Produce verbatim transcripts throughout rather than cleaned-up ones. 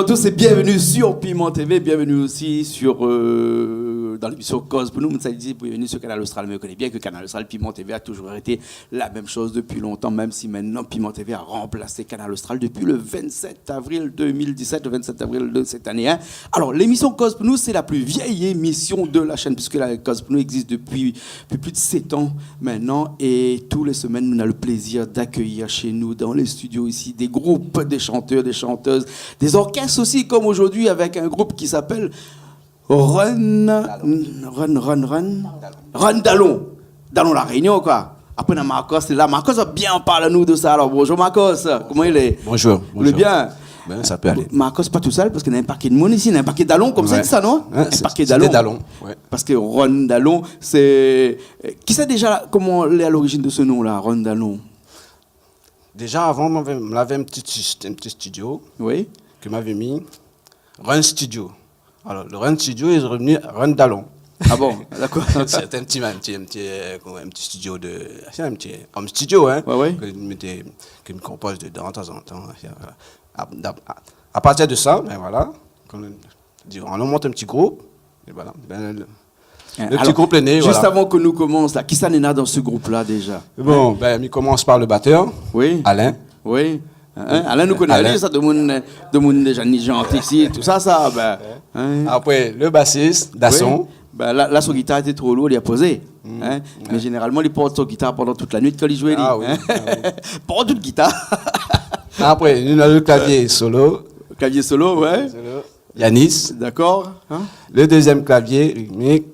Tous et bienvenue sur Piment T V, bienvenue aussi sur, euh, dans l'émission Koz pou nou. Moun sa i di bienvenue sur Kanal Austral, mé ou koné bien ke Kanal Austral, Piment T V a toujours été la même chose depuis longtemps, même si maintenant Piment T V a remplacé Kanal Austral depuis le vingt-sept avril deux mille dix-sept, le vingt-sept avril de cette année, hein. Alors, l'émission Koz pou nou, c'est la plus vieille émission de la chaîne, puisque la Koz pou nou existe depuis, depuis plus de sept ans maintenant, et tous les semaines, on a le plaisir d'accueillir chez nous, dans les studios ici, des groupes, des chanteurs, des chanteuses, des orchestres aussi, comme aujourd'hui avec un groupe qui s'appelle Run, Run, Run, Run, Run Dalon. La Réunion, quoi. Apré, na Marcos, lé la. Marcos va bien parl anou de sa. Alors, bonjour Marcos, koman i lé ? Bonjour, bonjour. Lé bien. Ben, sa i pé alé. Marcos pa tousèl, parske na in paké d'moun isi, na in paké dalon, konmsa i di sa, non ? Ouais. In paké dalon. Sé dé dalon, ouais. Parske Run Dalon, sé, euh, kisa déja, koman lé a l'origine de ce nom-là, Run Dalon ? Déja, avan, mwin lavé, mwin lavé in ti, in ti studio, oui, ke mwin lavé mi Run Studio. Alors, le Run Studio est revenu Run Dalon. Ah bon, d'accord. C'était un petit, un petit, un petit, euh, comment, un petit studio de, c'est un petit home studio, hein, ouais, ouais, ke mi mèt, ke mi konpoz dedan, tazantan, voilà. À, à, à partir de ça, ben voilà, kan nou di, alon mont in ti group, é voilà. Ben, le, hein, le ti group lé né, juste voilà. Avan ke nou komans la, kisa néna dan se group-la déja ? Bon, ben, mi komans par le batteur, oui, Alain. Oui. Hein, Alain, nou koné ali, sa, demoun, demoun déja ni janti isi, tousa, sa, ben, hein. Apré, le basis, Dasson. Oui. Ben, la, la, son gitar lété tro lour, li la pozé, hein. Ouais. Mé zénéralman, li port son gitar pandan tout la nuit kan li zoué, li, hein. Ah oui, ah oui. Port tout gitar. Apré, nou néna le klavié solo. Klavié solo, ouais. Solo. Yanis. D'accord. Hein ? Le dézièm klavié ritmik,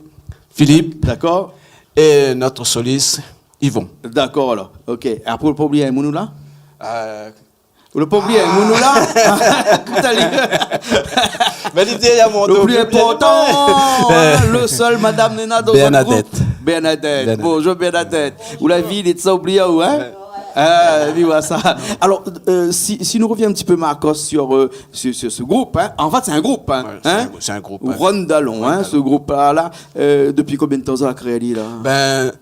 Philippe. D'accord. É nout solis, Yvon. D'accord, alor. OK. Apré, ou la pa oublié in moun la ? Euh, ou la pa oublié in moun la ? Ékout ali. Mé li di, na mon... Le pli inportan, hein, le sèl madam néna dan le group. Bernadette. Bernadette. Bernadette. Bonjour Bernadette. Ou la vi, li lé sa oublié, hein ? Ouais. Ah, vi, voilà sa. Alors, euh, si, si nou revien in ti pé, Marcos, sur, euh, sur, sur ce groupe, hein. En fait, c'est un groupe, hein. Ouais, c'est un, c'est un groupe, ouais. Run Dalon, hein, Run Dalon. Ce groupe-là, là, euh, depuis combien de temps zot la kréé ali, la ? Ben,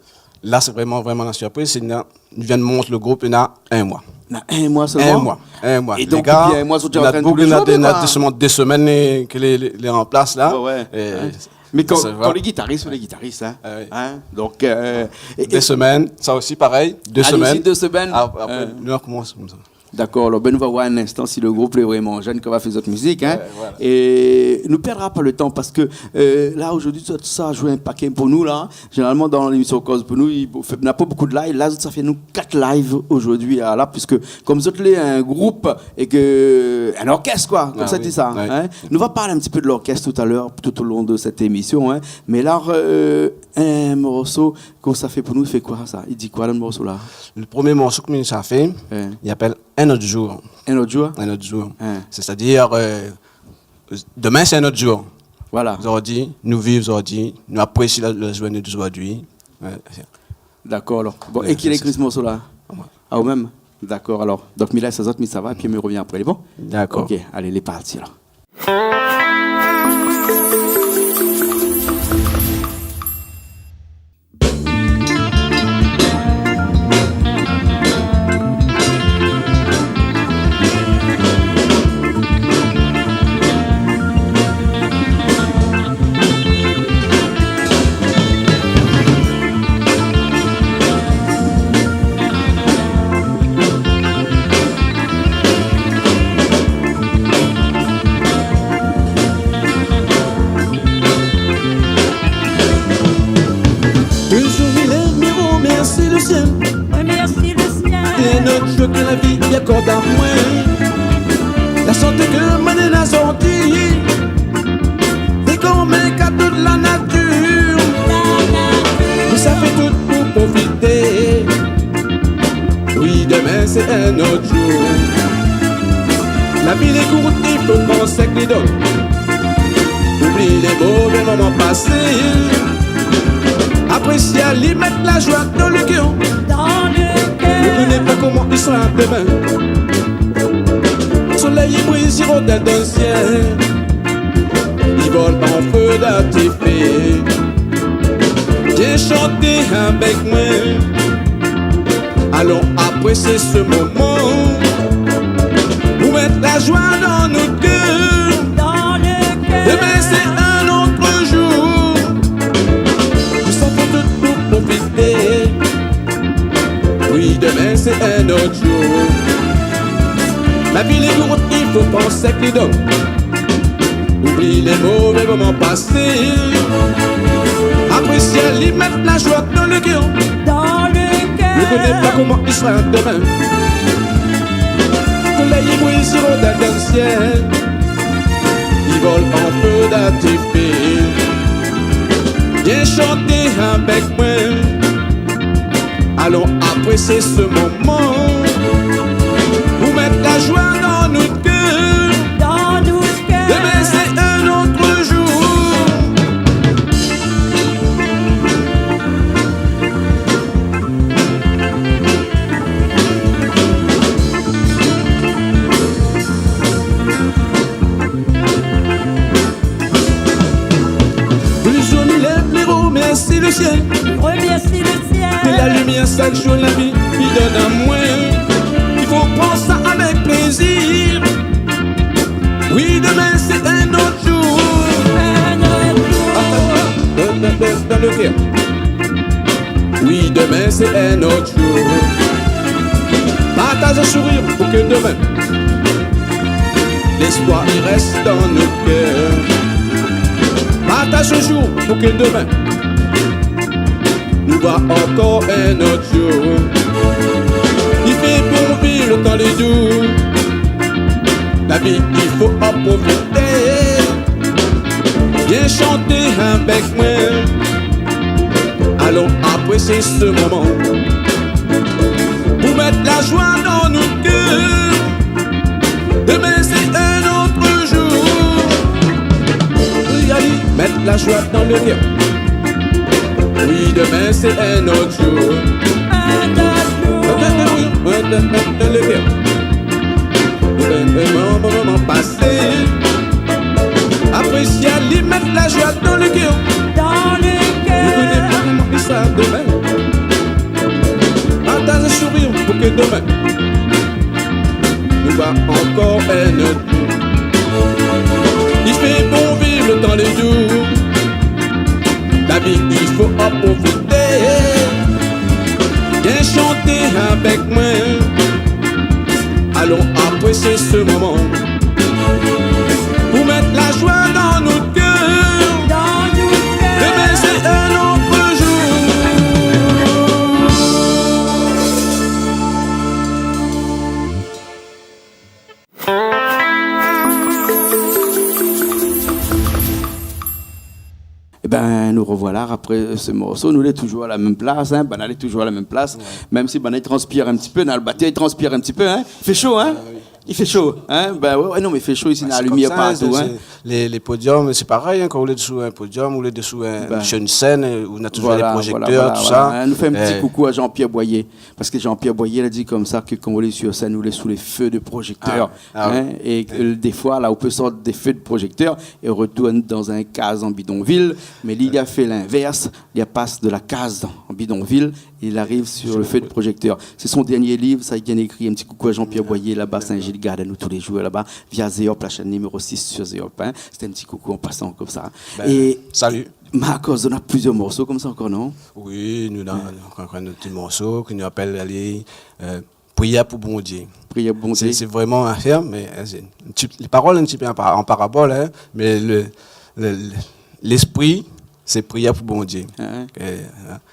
la, sé vréman, vréman la surpriz. Sé, nou vien de mont le group, néna in moi. Néna in moi sèlman ? In moi, in moi. É donk, lé gar, dopi in moi, zot lé an trin de zoué, néna, néna dé semèn, é ke lé, lé, lé an plas la. Ouais, ouais. É sa i voi. Mé kan, kan lé gitaris, lé gitaris, hein. Ah oui. Hein ? Donk, euh, é, dé semèn, sa osi parèy, dé semèn. Allez-y, dé semèn. Ap-, apré, euh, nou la komans konmsa. D'accord, alor, ben, nou va voir in instan si le group lé vréman jenn, kan va fé zot mizik, hein. Ouais, voilà. É nou perdra pa le tan parske, euh, la, zordi, sa, sa zoué in paké pou nou, la. Zénéralman, dan lémision Koz pou nou, i fé, na pa bonpé de live. La, sa fé nou kat live zordi, ah, la, puiske, konm zot lé in group é ke, in orkès, koi, konmsa i di sa, hein. Ah oui, ouais. Nou va parl in ti pé de l'orkès talèr, tout au long de cette émission, hein. Mé la, euh, in morso ke zot la fé pou nou, i fé koi, sa ? I di koi, le morso la ? Le promié morso ke nou la fé, ouais, i apèl In ot zour. In ot zour ? In ot zour. Hein. Sétadir, euh, demin, sé in ot zour. Voilà. Zordi, nou viv zordi, nou apresié la, la zourné de zordi. Ouais, sé... D'accord, alor. Bon, ouais, é ki la ékri se morso la ? Amoin. Ah, ou mèm ? D'accord, alor. Donk, mi lès azot, mi sava, épi mi revien apré. Lé bon ? D'accord. OK, alé, lé parti, alor. In zour mi lèv, mi romèrsi le sièl. Remèrsi le sièl. In ot zour ke la vi i akord amoin. La santé ke mwin néna zordi, sé konm in kado de la natir. La natir. Mé sa fé tout pou profité. Oui, demin sé in ot zour. La vi lé kourt, i fo pran sak li donn. Oubli lé mové moman pasé. Apresié ali, mèt la zoi dan le kèr. Dan le kèr. Nou koné pa koman i sra demin. Solèy i briz, i rodèl dan le sièl. I vol pa an fé d'artifis. Vien shanté avèk mwin. Alon apresié se moman pou mèt la zoi dan nout kèr. Fini rout, i fo pans èk lé dom. Oubli lé mové moman pasé. Aprésié ali, mèt la joi dan lo kèr. Dan lo kèr. Nou koné pa koman i sra domin. Solèy i briy si rodan dan sièl. I vol an fé d'artifis. Vien shanté avèk moin. Alon aprésié se moman. Pou mèt la joi dan nout kèr. Dan nout kèr. Domin sé in ot zour. Lé zour mi lèv, mi romèrsi lo sièl. Romèrsi lo sièl. Dé la limièr shak zour la vi i donn amoin. I fo pran sa avèk plézir. Oui, domin sé in ot zour. In ot zour. Atann, dan, dan, dan, dan lo kèr. Oui, domin sé in ot zour. Partaz in sourir pou ke domin, léspoir i rès dan nout kèr. Partaz se zour pou ke domin nou voi ankor in ot zour. I fé bon viv lo tan lé dou. La vi, i fo an profité. Vien shanté avèk moin. Alon aprésié se moman. Pou mèt la joi dan nout kèr. Domin sé in ot zour. Oui, ali, mèt la joi dan lo kèr. Oui, domin sé in ot zour. In ot zour. Dan lo kèr. Domin, domin, moman pasé. Aprésié ali, mèt la joi dan lo kèr. Dan lo kèr. Nou koné pa koman i sra domin. Partaz in sourir pou ke domin nou voi ankor in ot zour. I fé bon viv lo tan lé dou. La vi, i fo an profité. Vien shanté avèk moin. Alon aprésié se moman. Pou mèt la joi dan nout kèr. Dan nout kèr. Domin sé in ot zour. Ébin, nou rovoila apré se morso. Nou lé toujour a la mèm plas, in. Banna lé toujour a la mèm plas. Oué. Mèm si banna i transpir in ti pé, na lo batèr i transpir in ti pé, in. I fé sho, in. A oui. I fé sho, in. Bin oué, oué, non, mé i fé sho isi, na la limièr partou, in. Sé konmsa, sé, sé, lé, lé podiom, sé parèy, in, kan ou lé dsou in podiom, ou lé dsou in, sir in sèn, eu, ou na toujour lé projektèr, tousa. Voilà, voilà, voilà. In, nou fé in ti koukou a Jean-Pierre Boyer. Parske Jean-Pierre Boyer la di konmsa ke kan ou lé sir sèn, ou lé sou lé fé de projektèr, in, é ke défoi, la, ou pé sort dé fé de projektèr é ou retourn dan in kaz an bidonvil, mé li, li la fé linvèrs, li la pas de la kaz an bidonvil, é li ariv sir le fé de projektèr. Sé son dernié liv, sa, li vien ékri. In ti koukou a Jean-Pierre Boyer, laba Sin-Zil, gard anou tou lé zour laba, via Zeop, la shèn niméro sis sir Zeop, in. Sété in ti koukou an pasan konmsa. Bin, é salu. Marcos, ou na plizièr morso konmsa ankor, non ? Oui, nou na, nou na ankor in ot ti morso ke nou apèl, alé, eu, Prièr pou Bondié. Prièr pou Bondié. Sé, sé vréman in afèr, mé, eu, sé in ti, lé parol in ti pé an pa-, an parabol, in, mé le, le, le, léspri, sé prièr pou Bondié. In. É, in.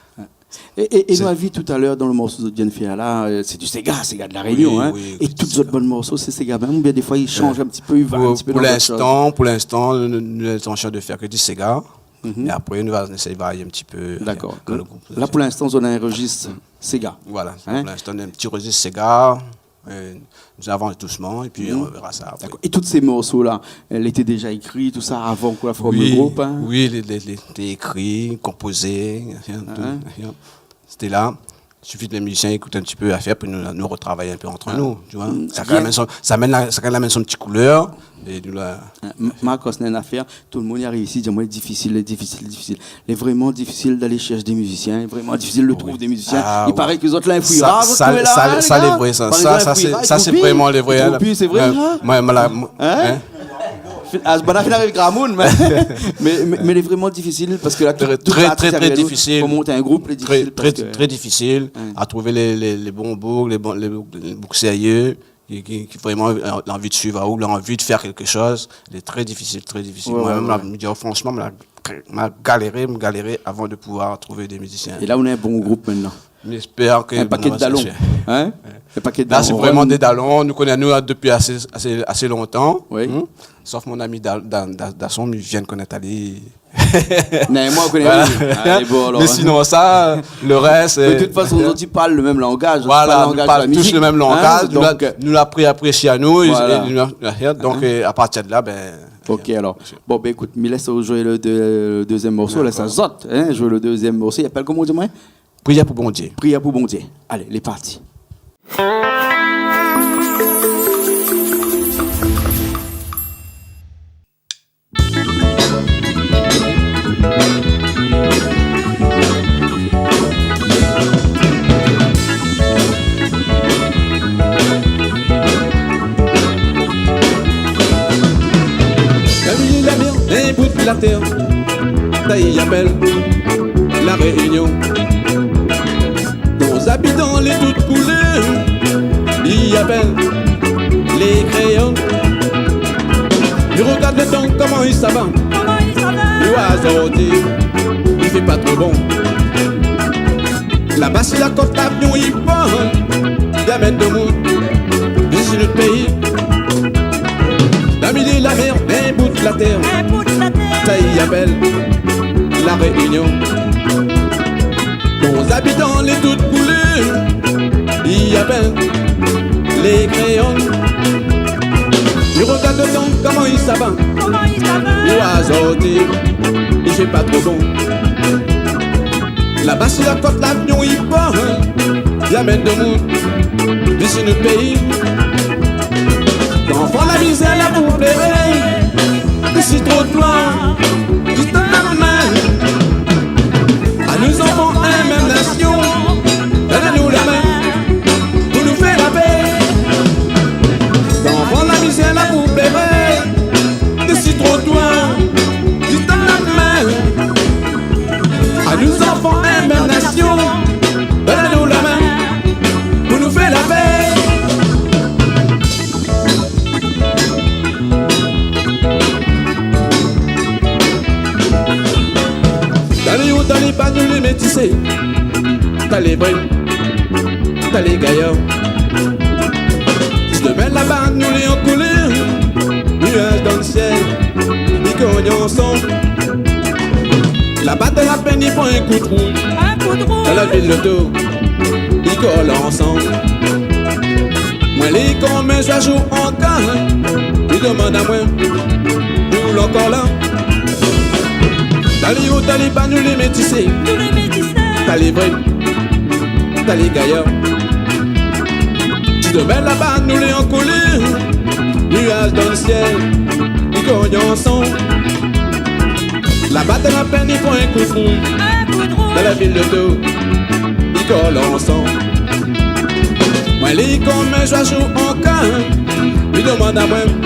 É, é, é nou la vi toutalèr dan le morso zot vien fé la, eu, sé du séga, séga de La Rényon, in. Oui, oui, tout séga. É tout zot bann morso, sé séga mèm, oubien défoi, i shanj in ti pé, i va in ti pé dan dot shoz ? Pou, pou linstan, pou linstan, nou, nou, nou na lintansion de fèr ke du séga. Mhm. É apré, nou va éséy varié in ti pé, eu, dan le group. Dakor. La, pou linstan, zot na in rejis séga. Voilà, pou linstan, nou na in ti rejis séga. Eu, nou avans dousman, épi nou vèra sa apré. Dakor. É tout sé morso-la, lété déza ékri, tousa, avan ke ou la form le group, in ? Oui, oui, lé, lé, lété ékri, konpozé, rien, tout, rien. Sété la. Sifi ke lé mizisien i ékout in ti pé afèr, pi nou, nou rotravay in pé ant nou, tu vois. Mm, sa i amèn son, sa i amèn la, sa i amèn son ti koulèr, é nou la. In, M-, Marcos, néna in afèr, tout le moun i ariv isi, i di amoin, lé difisil, lé difisil, lé difisil. Lé vréman difisil d'alé shèrsh dé mizisien, lé vréman difisil de trouv dé mizisien. Ah oui. I paré ke zot la, in fouira, zot la, sa, sa, sa, lé vré, sa. Sa, sa, sé, sa, sé vréman lé vré, in. Troupi, sé vré, in ? Moin, moin la, moin, in ? Fin, a, banna fine ariv gramoun, mé, mé, mé lé vréman difisil parske la, tout, tout lartis i ariv anou, pou mont in group, lé difisil. Trè, trè, trè difisil a trouv lé, lé, lé bon boug, lé bon, lé boug, lé boug sérié. ki, ki, ki vréman, euh, lanvi de suiv aou, lanvi de fèr kékshoz, lé trè difisil, trè difisil. Ouais, ouais, ouais. Moin mèm, la, mi di, oh, fransman, ma, ma galéré, ma galéré avan de pouvoir trouv dé mizisien. É la, ou néna in bon group mintnan. Mi éspèr ke... In paké de dalon, in ? Ouais. In paké de dalon. La, sé vréman dé dalon. Nou koné anou, la, dopi asé, asé, asé lontan. Oui. Hmm ? Sof mon ami Da-, Da-, Da-, Dason, mi vien konèt ali. Non, moin, mi koné ali. Voilà. Alé, bon, alor. Mé sinon, sa, le rès, de tout fason, nou parl le mèm langaz, nou parl le mèm langaz de la mizik, in, donk, euh, nou la, nou la pri, apresié anou, é, voilà, é nou la, donk, euh, a partir de la, bin... Ok, alor. Bon, bin, ékout, mi lès aou zoué le dé-, le dézièm morso, lès azot, in, zoué le dézièm morso. Dakor. I apèl koman, ou di amoin ? Prièr pou Bondié. Prièr pou Bondié. Alé, lé parti. La vil la mèr, in bout la tèr, sa i apèl La Rénion. Son zabitan lé tout koulèr, i apèl lé kréol. Mi rogard lo tan, koman i sava. Koman i sava ? Lo azordi, i fé pa tro bon. Laba si la kot, lavion i port, i amèn demoun vizit nout péi. Dan milié la mèr, in bout la tèr, in bout la tèr, sa i apèl La Rénion. Son zabitan lé tout koulèr, i apèl lé kréol. Mi rogard lo tan, koman i sava. Koman i sava ? Lo azordi, i fé pa tro bon. Laba si la kot, lavion i port, i amèn demoun vizit nout péi. Zanfan la mizèr la pou pléré, dési trotwar, i tann la min. Anou zanfan, in mèm nasion, donn anou la min pou nou fé la pé. Zanfan la mizèr la pou pléré, dési trotwar, i tann la min. Anou zanfan, in mèm nasion, donn anou la min pou nou fé la pé. Dan lé o, dan lé ba, nou lé métisé. Sa lé vré, sa lé gayar. Si domin laba nou lé an koulèr, niaz dan sièl i kol ansanm. Laba dan la pèn i pran in kout rouj. In kout rouj. Dan la vil loto i kol ansanm. Moin lé konm in zoizo an kaz, mi domann amoin, nou lé ankor la. Dan lé o, dan lé ba, nou lé métisé. Nou lé métisé. Sa lé vré, sa lé gayar. Si domin laba nou lé an koulèr, niaz dan sièl i kol ansanm. Laba dan la pèn i pran in kout rouj. In kout rouj. Dan la vil loto i kol ansanm. Moin lé konm in zoizo an kaz, mi domann amoin,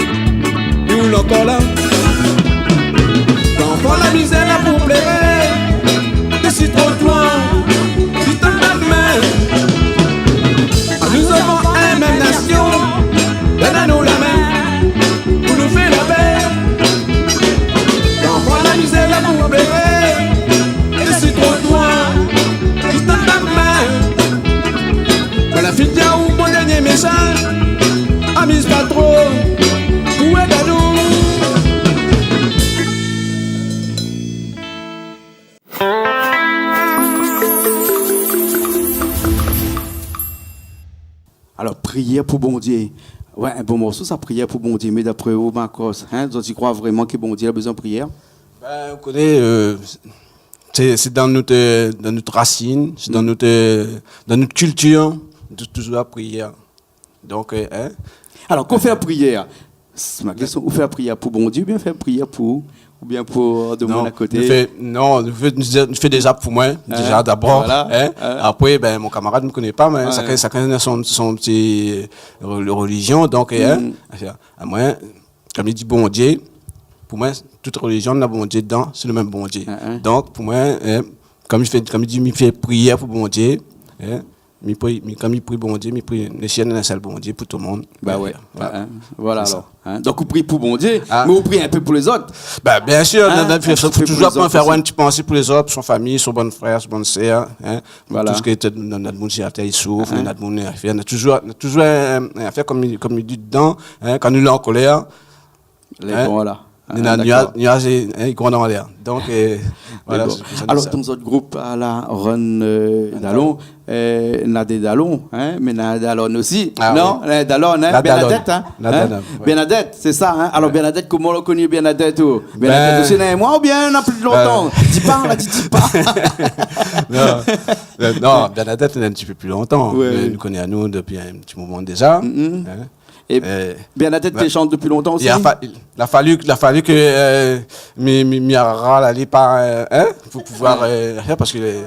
nou lé ankor la. Zanfan la mizèr la pou pléré, dési trotwar, i tann la min. Anou zanfan, in mèm nasion, donn anou la min pou nou fé la pé. Zanfan la mizèr la pou pléré, dési trotwar, i tann la min. Voilà, fini aou mon dèrnié mésaz, amiz pa tro, pou èd anou. Alor, Prièr pou Bondié. Ouais, in bon morso sa, Prièr pou Bondié. Mé dapré ou, Marcos, in, zot i kroi vréman ke Bondié la bezoin prièr ? Bin, ou koné, euh, sé, sé dan nout, euh, dan nout rasine, sé dan nout, euh, dan nout kiltir, tou-, touzour la prièr. Donk, euh, in. Alor, kan ou fé la prièr, sé ma késtion, ou fé la prièr pou Bondié oubien ou fé la prièr pou, oubien pou, euh, demoun a koté ? Non, nou fé, non, nou fé, nou fé déza pou moin, déza dabor, voilà, in. Apré, bin, mon kamarad, mi koné pa, mé shakinn, shakinn na son, son ti, euh, relizion, donk, in. Amoin, konm i di Bondié, pou moin, tout relizion na Bondié dedan, sé le mèm Bondié. Donk, pou moin, in, konm i fé, konm i di, mi fé prièr pou Bondié, in, mi pri, mi, kan mi pri Bondié, mi pri, mi sièn in sèl Bondié pou tout le monde. Ba ouais. Voilà. Voilà. Sé sa. Alor, hein. Donk, ou pri pou Bondié, mé ou pri in pé pou lézot. Ba, bien sir, in ti pé pou lézot. Fo touzour fé in ti pansé pou lézot, pou son fami, son bann frèr, son bann sèr, hein. Voilà. Tout sak néna, néna moun si la tèr i soufèr, néna moun, néna touzour, néna touzour in, in afèr, konm i, konm i di dedan, hein, kan nou lé an kolèr, Lé bon, voilà. Néna niaz, niaz i, hein, i gronn anlèr. Donk, euh, voilà, sé pou sa. Alor, dan zot group, ah, la, Run, euh, Dalon, euh, néna dé dalon, hein, mé néna dalone osi. Ah, non, oui. Néna dalone, hein, Bernadette, hein. Bernadette, sé sa, hein. Alor, Bernadette, koman ou la koni Bernadette, ou ? Bernadette osi, néna in moi oubien néna pli lontan ? Di pa, la di, di pa. Non, euh, non, Bernadette, néna in ti pé pli lontan. Ouais. Mé nou koné anou dopi in ti moman déza, hein. É Bernadette té shant dopi lontan osi ? La fali, la fali ke, euh, mi, mi, mi aral ali pa, euh, hein, pou pouvoir, euh, fé, parske, euh,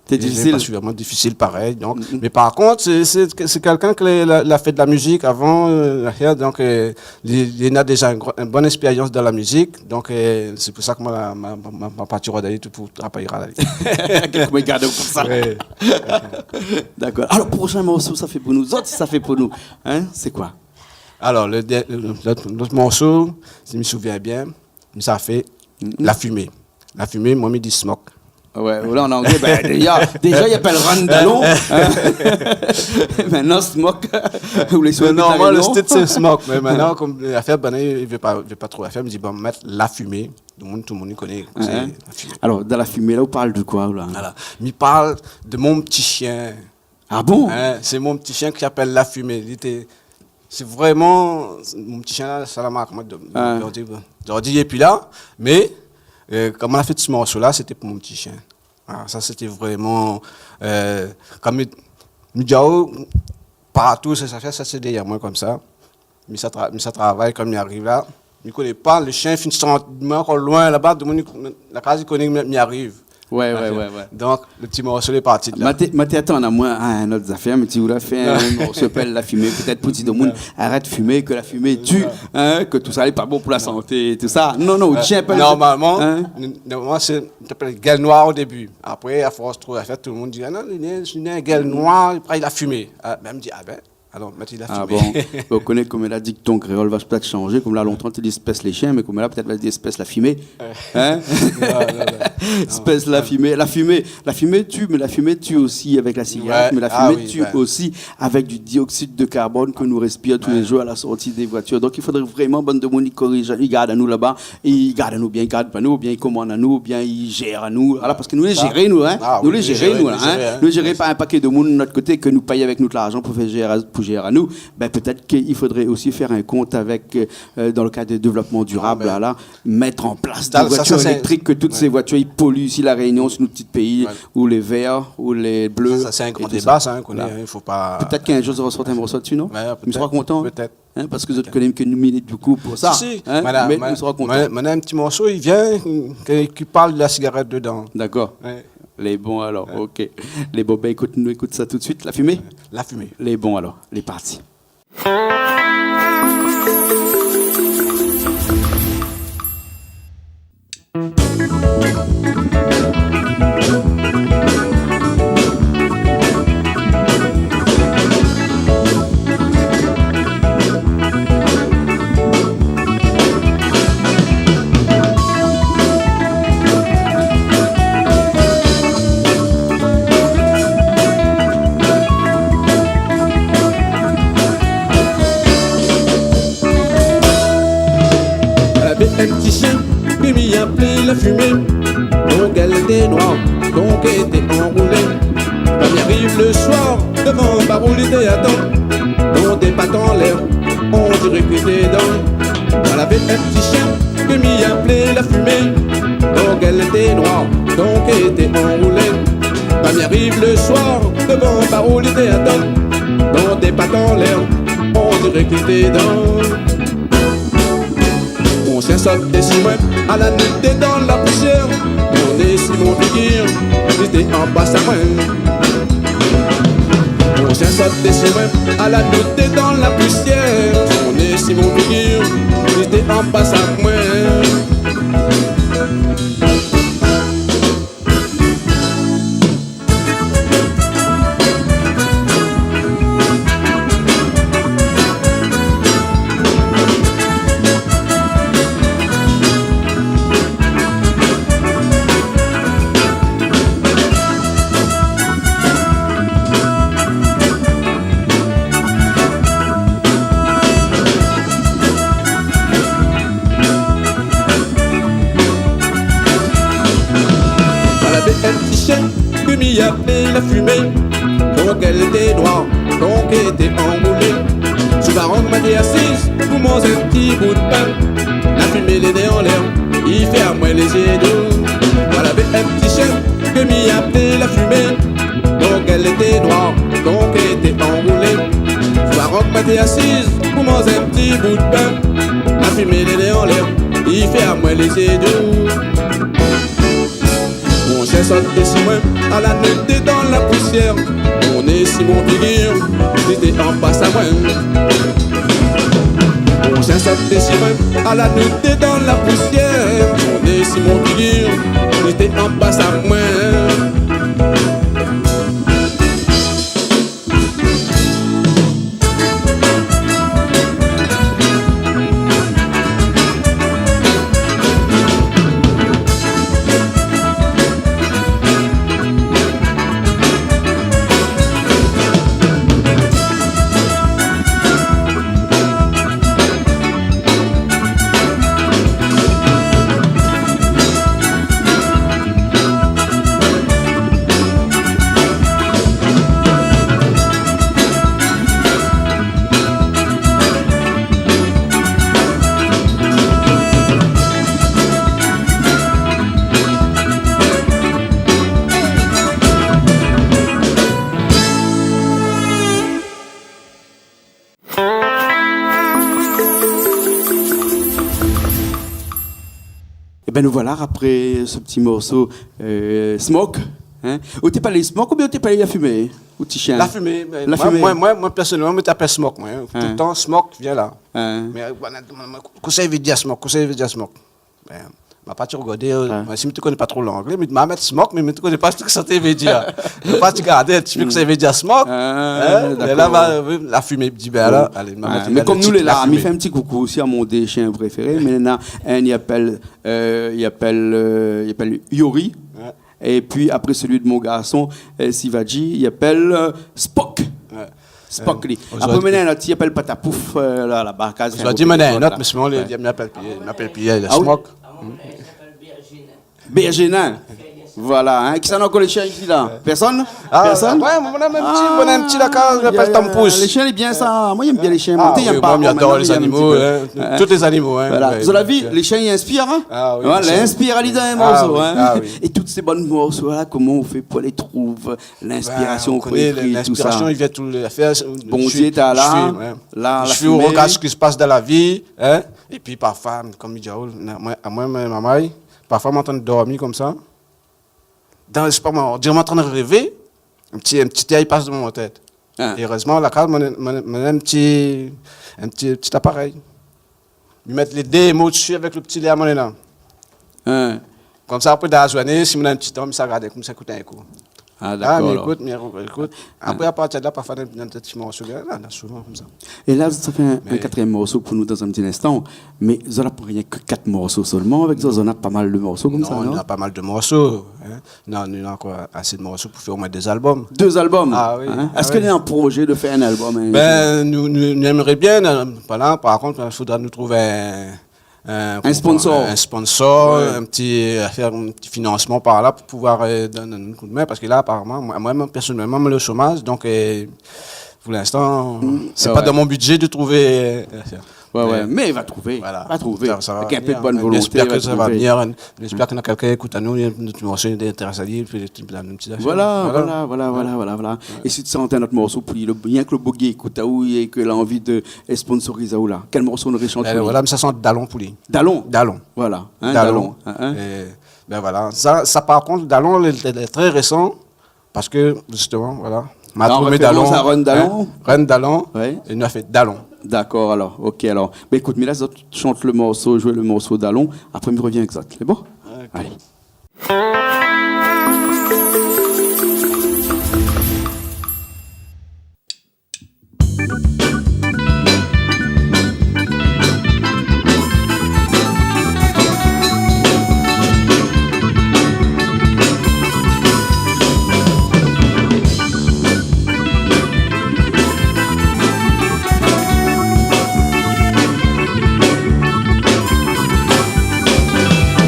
té difisil. Lé pa sufizamman difisil parèy, donk. Mé par kont, sé, sé, sé kèlkin ke la, la fé de la mizik avan, euh, la fé, donk, euh, li, li néna déza in gro, in bone éspérians dan la mizik, donk, euh, sé pou sa ke moin la, ma, ma, ma, ma parti rod ali tout pou travay ali. Kèk moin gard pou sa. Ouais. Dakor. Alor, proshin morso, sa fé pou nou. Zot, sa fé pou nou. Hein, sé koi ? Alor, le dè-, le, lot, lot morso, si mi souvien bien, mi sa fé La Fumée. La Fumée, moin, mi di smoke. Ouais, voilà, an anglé, ben, déza, déza, i apèl Run Dalon, hein. Mintnan, smoke, ou lé sou... Mé normalman, le tit, sé smoke. Mé mintnan, konm lafèr, ben, i vé pa, i vé pa tro afèr, mi di, bon, mèt La Fumée. Tout le moun, tout le moun i koné, sé La Fumée. Alor, dan La Fumée la, ou parl de koi, la ? Voilà. Mi parl de mon ti shien. Ah bon ? Hein, sé mon ti shien ki apèl La Fumée. Li té, sé vréman, mon ti shien la, sa la mark amoin de, zordi, zordi li lé pi la, mé, euh, kan moin la fé ti morso la, sété pou mon ti shien. Ah, sa sété vréman, euh, konm mi, mi di aou, partou, sa, sa fé, sa sé dèrièr moin konmsa. Mi sa tra-, mi sa travay, kan mi ariv la, mi koné pa, le shien i fine sant amoin ankor loin laba, domoun, la kaz i koné mi, mi ariv. Ouais, ouais, ouais, ouais. Donk, le ti morso lé parti de la. Moin té, moin té atann amoin a in ot zafèr, mé ti ou la fé in morso i apèl La Fumée, pétèt pou di domoun, arèt fimé, ke la fimé i tu, hein, ke tousa lé pa bon pou la santé, tousa. Non, non, ou di in pé... Normalman, normalman, sé, té i apèl Gueule Noire o débi. Apré, a fors tro afèr, tout le moun i di, ah non, li lé, li lé gueule noire, li pran La Fumée. Ah, ben, mi di, ah ben, alor, mèt La Fumée. Ah bon ? Bon, ou koné, konm la di, dikton kréol va pétèt shanjé, konm la lontan té i di espès lé shien, mé konm la pétèt va di espès la fimé. Hein ? Non, non, non. Espès la fimé. La fumée, la fumée tue, mais la fumée tue aussi avec la cigarette, ouais, mais la fumée tue aussi avec du dioxyde de carbone que nous respirons tous les jours à la sortie des voitures. Donc, il faudrait vraiment, bann domoun i korizh, i gard anou laba, i gard anou bien, i gard pa nou, oubien i komann anou, oubien i jèr anou. Voilà, parske nou lé jéré, nou, hein. Nou lé jéré, nou, la, hein. Nou lé jéré par in paké domoun de not koté ke nou pèy avèk nout larzan pou fé jèr, pou jèr anou. Ben, pétèt ke i fodré osi fé in kont avèk, euh, dan le kad de dévlopman dirab, la, la, mèt an plas dé voitir éléktrik, ke tout sé voitir i poli isi La Rényon, si nout ti péi, ou lé vèr, ou lé blé, é tousa. Sa, sa sé in gran déba, sa, hein, koné, hein, i fo pa... Pétèt k'in zour zot va sort in morso dsi, non ? Ouais, pétèt. Mi sra kontan. Pétèt. Hein, parske zot i koné ke nou milit bokou pou sa. Si, si. Hein, mé nou sra kontan. Moin, moin néna in ti morso, i vien, ke, ki parl de la sigarèt dedan. Dakor. Ouais. Lé bon alor, OK. Lé bon, ben, ékout, nou ékout sa tout de suite, La Fumée. La Fumée. Lé bon alor, lé parti. Lavé in ti shien ke mi apèl La Fumée. Son guèl té noir, son ké té anroulé. Kan mi ariv le soir, dovan baro li té atann. Son dé pat anlèr, on diré k'li té dan. Moin lavé in ti shien ke mi apèl La Fumée. Son guèl té noir, son ké té anroulé. Kan mi ariv le soir, dovan baro li té atann. Son dé pat anlèr, on diré k'li té dan. Mon shien sot dési moin, ala nou dé dan la pousièr. Mon né si mon figir, li té anfas amoin. Mon shien sot dési moin, ala nou dé dan la pousièr. Mon né si mon figir, li té anfas amoin. shien ke mi apèl la fimé. Son gèl té noir, son ké té anroulé. Sou la rank moin té asiz pou manz in ti bout pin. La fimé lé né anlèr, i fé amoin lé zié dou. Moin lavé in ti shien ke mi apèl la fimé. Son gèl té noir, son ké té anroulé. Sou la rank moin té asiz pou manz in ti bout pin. La fimé lé né anlèr, i fé amoin lé zié dou. Mon shien sot dési moin, ala nou té dan la pousièr. Mon né si mon figir, li té an fas amoin. Mon shien sot dési moin, ala nou té dan la pousièr. Mon né si mon figir, li té an fas amoin. Ében, nou voila apré se ti morso, euh, Smoke, in. Ou té apèl Smoke oubien ou té apèl la fimé, ou ti shien ? La fimé, mé moin, moin, moin, pèrsonèlman, moin té apèl Smoke, moin. Toultan, Smoke, vien la. Mé, euh, moin, moin, kosa i vé dir Smoke, kosa i vé dir Smoke ? Bin, ma pa ti rogardé, euh, moin, si mi té koné pa tro langlé, mi té mèt Smoke, mé mi té koné pa sak sa té vé dir. Ma pa ti gardé in ti pé kosa i vé dir Smoke. Mé la, dakor. Bin, la fimé, di, bin, alé, ma mèt, mé kom nou lé la, mi fé in ti koukou osi a mon dé shien préféré, mé néna inn, i apèl, euh, i apèl, euh, i apèl Yori. Épi apré, sélui de mon garson, euh, Sivaji, i apèl, euh, Spock. Spock, li. Apré, mi néna in not, i apèl Patapouf, euh, la, laba, kaz. Zot i di, mi néna in not, mé sinon, li, li apèl pi, li apèl pi, euh, Smoke. Bérgénin. Voila, in. Kisa néna ankor lé shien isi la ? Pèrsone ? Pèrsone ? Ah, moin néna in ti, moin néna in ti la kaz, i apèl Tampous. Lé shien lé bien sa. Moin, mi èm bien lé shien. Ah oui, moin, mi ador lé zanimo, in. Tout lé zanimo, in. Voila. Zot la vi, lé shien i inspir, in ? Ah oui, lé shien. Li inspir ali dan in morso, in. Ah oui. É tout sé bon morso la, koman ou fé pou alé trouv linspirasion, pou ékri tout sa ? Bin, ou koné, linspirasion i vien tout lé zafèr. Bondié lé la, la fimé. Mi suiv o rogard sak i pas dan la vi, in. Épi parfoi, kom mi di aou, moin, amoin, mon marmay, parfoi, moin antrinn dormi konmsa. Dan, sé pa moin, on diré moin antrinn révé, in ti, in ti tèr i pas dan mon tèt. Érèzman, la kaz, moin, moin, moin, in ti, in ti, ti aparèy. Mi mèt lé dé mo dési avèk lo ti lèr moin néna. Konmsa, apré, dan la zourné, si moin néna in ti tan, mi sa gardé, konmsa, ékout in kou. Ah, dakor, alor. Mi ékout, mi ékout. Apré, a partir de la, parfoi, néna, néna ti morso, néna, néna souvan konmsa. É la, zot sa fé in, in katrièm morso pou nou dan in ti linstan. Mé zot la pa rienk kat morso solman avèk zot, zot néna pa mal de morso konmsa, non ? Non, néna pa mal de morso, in. Non, nou néna ankor asé de morso pou fé omoin dé albom. Dé albom ? Ah oui. Èske néna in projé de fé in albom, in jour ? Bin, nou, nou, nou èmré bien, euh, voila, par kont, i fodra nou trouv in, in, in sponsor. In sponsor, in ti, euh, fé in ti finansman par la pou pouvoir, euh, donn in kou d'min, parske la, aparaman, moin, moin, pèrsonèlman, moin lé o shomaz, donk, euh, pou linstan, sé pa dan mon bidjé de trouv, euh, Ouais, ouais. Mé va trouvé, va trouvé. Sa, sa va vnir, in. Avèk in pé de bone volonté, va trouvé. Mi éspèr ke sa va vnir, in. Mi éspèr ke néna kèlkin i ékout anou, néna in ti morso i intérès ali, pi li donn in ti zafèr. Voilà, voilà, voilà. É si ou té shant in ot morso pou li, rienk lo boug i ékout aou é ke la anvi de sponsoriz aou la, kèl morso ou noré shanté pou li ? Bin voilà, mi sa shant Dalon pou li. Dalon ? Dalon. Voilà, in, Dalon. Dalon, in, in. É, bin voilà. Sa, sa, par kont, Dalon, lé, lé, lé trè résan. Parske, zistoman, voilà. Ma trouvé Dalon, in, Reine Dalon, é nou la fé Dalon. Dakor, alor. Ok, alor. Bin, ékout, mi lès zot shant lo morso, zoué lo morso Dalon. Apré, mi revien avèk zot. Sé bon ? Ok. Alé.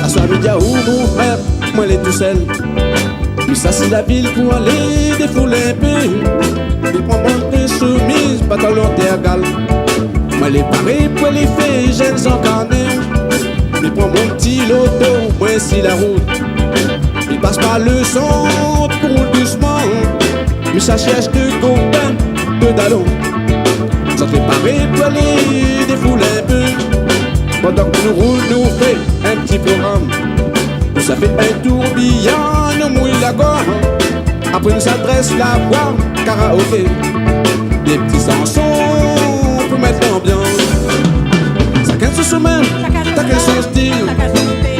Aswar midi a ou mon frèr, moin lé tousèl. Mi sort si la vil pou alé défoul in pé. Mi pran mon pé shemiz, pantalon tèrgal. Moin lé paré pou alé fé zèn san kané. Mi pran mon ti loto, moin si la rout. Mi pas par le sant pou roul dousman. Mi sa shèrsh dé kopin, dé dalon. Zot lé paré pou alé défoul in pé. Pandan ke nou roul, nou fé in ti program. Nou sa fé in tour Biyarn, nou mouy la gorz. Apré nou sa drès la voi, karaoké. Dé ti shanson pou mèt lanbians. Shakinn son shomin, shakinn son stil.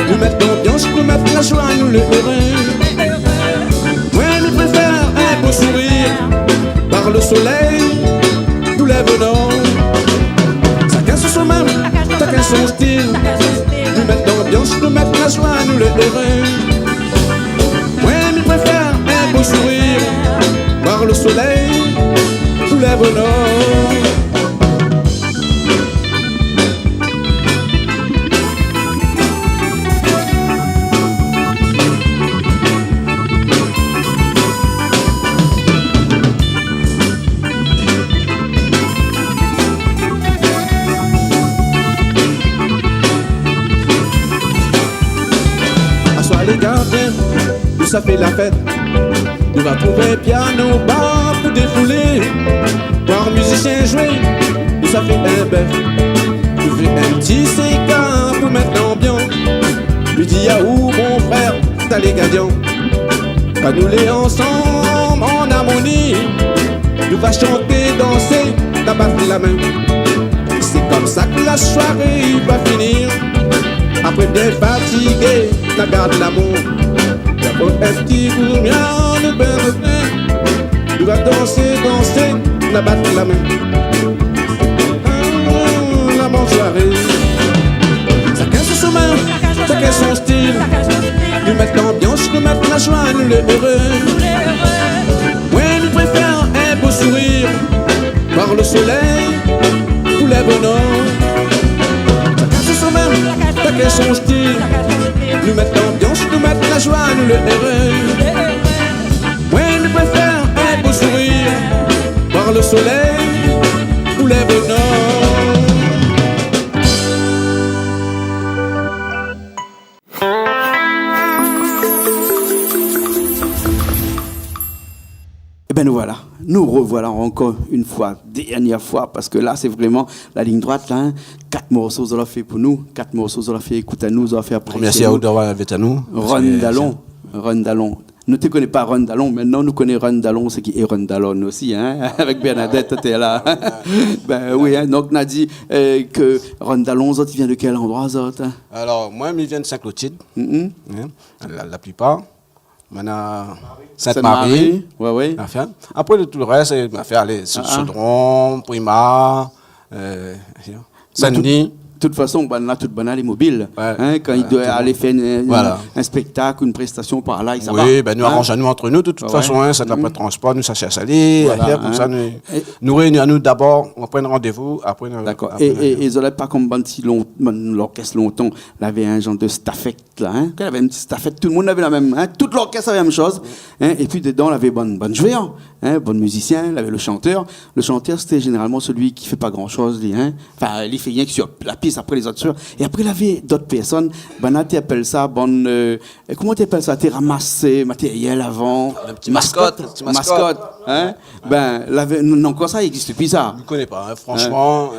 Nou mèt lanbians, nou mèt la joi, nou lé éré. Moin mi préfèr in bo sourir, voir le solèy pou lèv o nor. Shakinn son shomin, shakinn son stil. Nou mèt lanbians, nou mèt la joi, nou lé éré. Moin mi préfèr in bo sourir, voir le solèy pou lèv o nor. Aswar lé gardien, nou sa fé la fèt. Nou va trouv in piano bar pou défoulé. Voir mizisien zoué, nou sa fé in bèf. Nou fé in ti séga pou mèt lanbians. Mi di aou, mon frèr, ta lé gadian. Kan nou lé ansanm an armoni, nou va shanté, dansé, ta bat la min. Sé konmsa ke la soiré va fini. Apré bien fatigé, na gard lamour. Apré in ti bourmia, nou bèr, nou va dansé, dansé, na bat la min. Ah, la bon soiré. Shakinn son shomin, shakinn son stil. Nou mèt lanbians, nou mèt la joi, nou lé éré. Moin mi préfèr in bo sourir, voir le solèy pou lèv o nor. Shakinn son shomin, shakinn son stil. Nou mèt lanbians, nou mèt la joi, nou lé éré. Moin mi préfèr in bo sourir, voir le solèy pou lèv o nor. Ében, nou voila, nou revoila ankor in foi, dèrnièr foi, parske la sé vréman la lign droit la, in. Kat morso zot la fé pou nou, kat morso zot la fé ékout anou, zot la fé apresié anou. Mersi aou d'avoir invit anou. Run Dalon, Run Dalon. Nou té koné pa Run Dalon, mintnan nou koné Run Dalon, sé ki é Run Dalon osi, in, avèk Bernadette, té la. Bin oui, in, donk na di, euh, ke Run Dalon, zot i vien de kèl landroi, zot, in ? Alor, moin, mi vien de Sint-Klotid, in, la, la plipar. Moin na Sint-Mari. Sint-Mari, oui, oui. Anfin. Apré, de tout le rès, é, anfin, alé, Sod-, Sodron, Primar, euh, Sin-Dni. Mé tout, tout fason, banna, tout banna lé mobil. Ouais, in, kan i doi alé fé in, in, in spèktak, in prestasion par la, i sava. Oui, bin, nou aranz anou ant nou, de tout fason, in, sa na pa de transpor, nou sa shèrsh alé, konmsa, nou, nou réini anou dabor, nou pran randévou, apré, nou... Dakor. É, é zot la pa konm bann ti lon-, bann lorkès lontan, lavé in zanr de stafèt, la, in. Kan lavé in ti stafèt, tout le moun lavé la mèm, in, tout lorkès lavé la mèm shoz, in, épi dedan lavé bann, bann zouèr, in, bann mizisien, lavé le shantèr. Le shantèr, sété zénéralman sélui ki fé pa gran shoz, li, in. Anfin, li fé rienk sur la pis, apré lézot sur. É apré lavé dot pèrsone, banna té apèl sa bann, euh, koman té apèl sa, té ramas, euh, matérièl avan. Le ti maskot, maskot, in. Bin, lavé, non, ankor sa i égzis pi sa. Mi koné pa, in, fransman,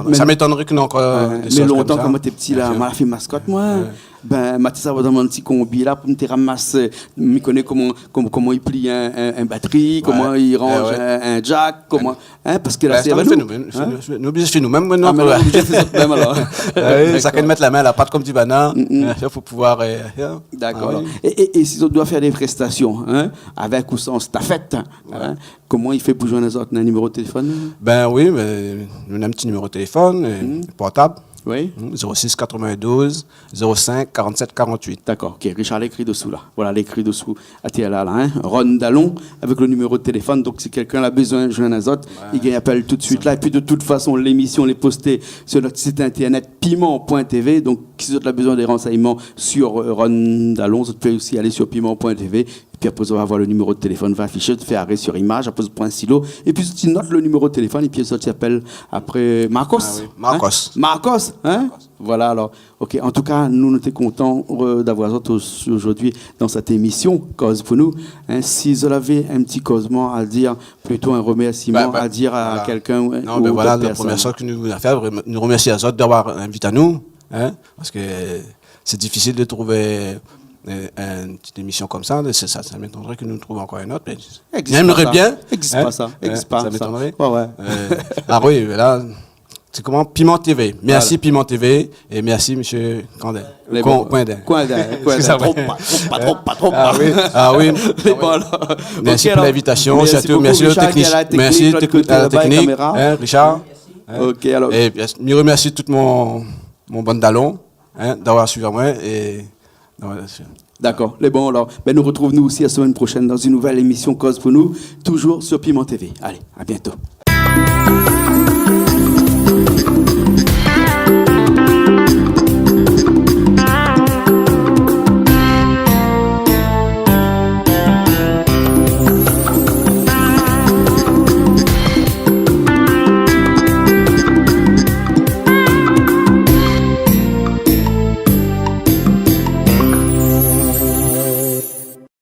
mé sa i étonnré ke non ankor, dé shoz konmsa. Mé lontan, kan moin té pti la, moin la fé maskot, moin. Bin, moin té sava dan mon ti konbi la pou mi té ramas, euh, mi koné koman, koman, koman i pli in, in, in batri, koman i ranz in, in jack, koman, in, parske la sé nou, nou, nou, nou, nou oblizé fé nou mèm, mintnan. Ah, mé nou oblizé fé nou mèm, alor. Dakor. Shakinn i mèt la min a la pat, konm di banna, in, fo pouvoir, euh, in. Dakor. Voilà. É, é, é si zot i doi fé dé prestasion, in, avèk ou san stafèt, in, koman i fé pou zoinn azot ? Na in niméro téléfone ? Bin oui, mé nou na in ti niméro téléfone, euh, portab. Oui. Hmm, zéro six quatre-vingt-douze, zéro cinq, quarante-sept, quarante-huit. Dakor, OK. Richard la ékri desou la. Voilà, la ékri desou. Atèr la, la, in. Run Dalon, avèk le niméro téléfone. Donk, si kèlkin la bezoin zoinn azot, i gingn apèl tout de suit la. Épi, de tout fason, lémision lé posté sur nout sit internet piment point T V. Donk, Si zot la bezoin de ransèyman sur, euh, Ron Dalon, zot pé osi alé sur piment point T V. Épi apré, zot va voir le numéro de téléfone va afishé, zot fé aré sur imaz, apré zot pran in stilo, épi zot i not le numéro de téléfone, épi zot i apèl apré. Marcos. Ah oui, Marcos. Hein ? Marcos, hein ? Voilà, alors. Ok, an tou ka, nou, nou té kontan, euh, d'avoir zot o-, zordi dan sèt émisyon Koz pou nou. Hein, si zot lavé in ti kozman a dir, plito in remèrsiman a dir a kèlkin ou d'ot pèrsone. Bin, bin, voilà. Non, bin voilà, la promièr shoz ke nou la fé, nou remèrsi azot d'avoir invit anou, hein, parske sé difisil de trouv, euh, in ti émisyon konmsa, mé sé sa, sa m'étonré ke nou trouv ankor in ot, mé j'aimerais bien, hein, euh, ça m'étonnerait. Égzis pa sa. Égzis pa sa. Ouais, ouais. Euh, ah oui, mé la, sé koman ? Piment T V. Voilà. Mèrsi Piment T V é mèrsi mésyé Coindin. Lé bon. Coindin. Coindin, Coindin. Excusez-moi. Tronp pa, tronp pa, tronp pa, tronp pa. Ah oui, ah oui. Lé bon, alors. Mèrsi pou l'invitasyon, sirtou mèrsi o téknisien, mèrsi a la téknik, lot koté laba, kaméra. Richard. Hein ? Ok, alors. É bien, mi remèrsi tout mon, mon bann dalon, hein, d'avoir suiv amoin é d'avoir suiv. D'accord, lé bon, alors. Bin, nou retrouv anou osi la semèn proshèn dan in nouvèl émisyon Koz pou nou, toujour sur Piment T V. Alé, à bientôt.